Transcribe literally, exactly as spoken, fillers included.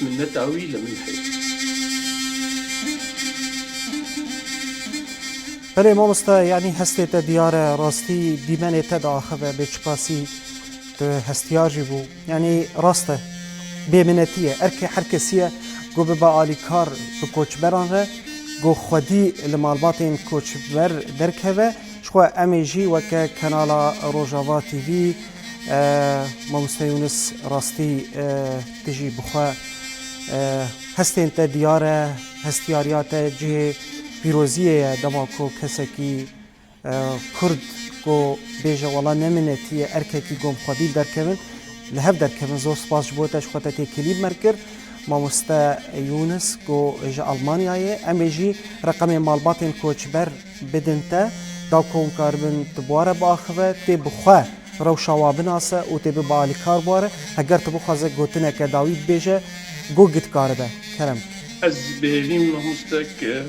Minneta wî li min heye. Belê mamoste, yanî hestê te diyar e, rastî dîmenê te diaxive, bêçiqasî tu hestiyar jî bû. Yanî rast e, bêminetî ye. Erkê her kesî ye ku bibe alîkar bi koçberan re, ku xwedî li malbatên koçber derkeve. Ji xwe em ê jî weke kanala Rojava T V, e, mamoste Yûnis, rastî, e, tu jî bi xwe, e, hestên te diyar e, hestiyariya te cihê pîroziyê ye, dema ku kesekî, e, Kurd ku bêje wela ne minetî ye, erkekî ku bi xwedî derkevin, li hev derkevin. Zor spas ji bo te, ji xwe te têkilî bi me re kir. Mamoste Yûnis ku ji Almanyayê, em ê jî reqemê malbatên koçber bidin te, da ku hûn karibin tu bi wa re biaxive, tê bi xwe rewşa wa binase û tê bibe alîkar bi wa re. Heger tu bixwaze gotineke dawî bibêje, go gid karibe. Kerem. Ez bihêvîm mamostek, e,